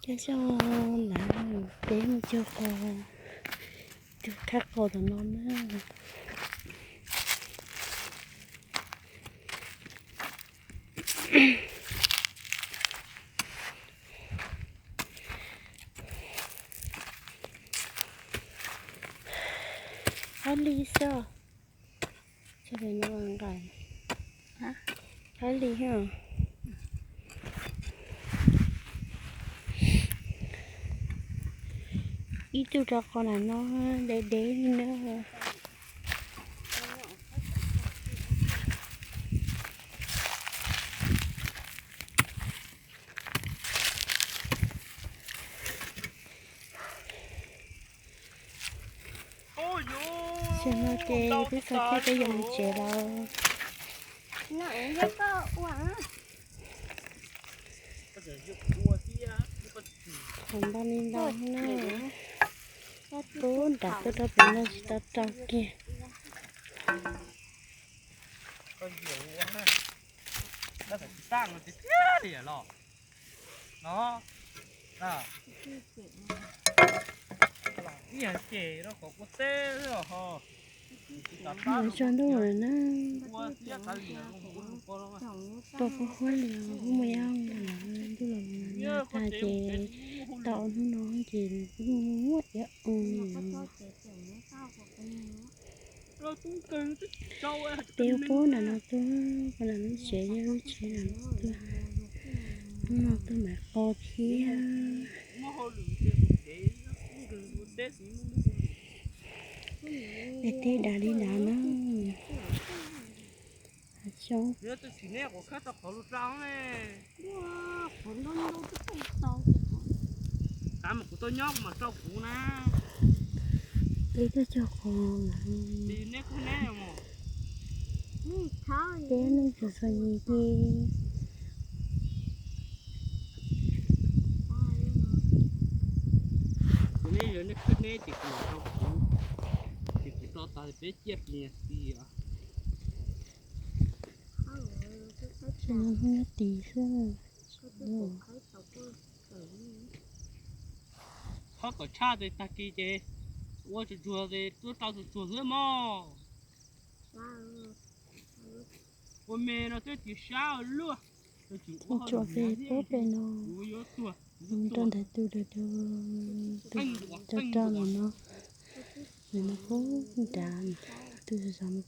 Coj zoj lawm, peb mus cog qos, tus khab qos tom no na. Qab li xwb. Qab li, ib tug rau qhov nram no dev dev li na. Tam no ces twb txog caij peb yuav mus tsev lawm. Qhov ntau li ntau na. Pub nram tuaj rau pem no tsis tau rau kiag. Yuav tsaus ntuj lawm na. Tau pub huab li os, kuj muaj ib ob hmo lawm, ntuj los nag tag ces tau hnub no ces kuj muaj ib ob hmo. Peb ua pub nram no tuaj, qhov nram lub tsev yog lub tsev nram no tuaj. Hnub no tuaj mam qos thiab. Es tej dav li dav na. Xyoob. Peb tuaj cog qos, peb neej txom txom nyem ces. Ces kuv tso tas peb ciaj plis niam txiv os. Tam no hnub nyob tid xwb. Txhob kom tshaj ces tag kis ces ua tsuag tsuag ces tuaj rau tsuag tsuag xwb mog. Ua me no twb tsis sab luaj. Tsuag tsuag ces pub pem no, rau ntawm tus, tus rau rau ntawm no, ntawm no pub nrad, tus zov ntawd.